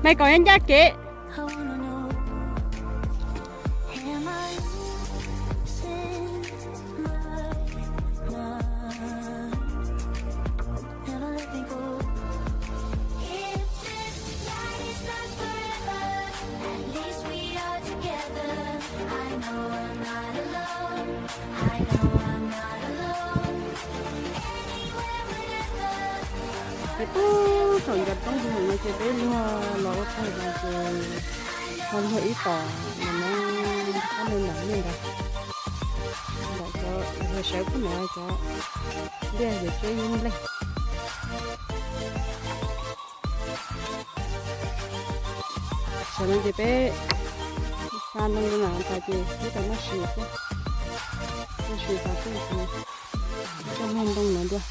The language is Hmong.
Maiv Kaus nyob ncaj kev. Ces pub saum ncov roob hu no ces peb luag los ua tsaug no ces ho luag ib tom no, ob leeg ntawm li ntawd, ntawm cov sawv pub ntawd cov liaj yawm tsheb yub nplej. Tam no ces peb xa ntoo rau nram tas ces peb tau noj su thiab, noj su tas peb coj muag ntoo no dua.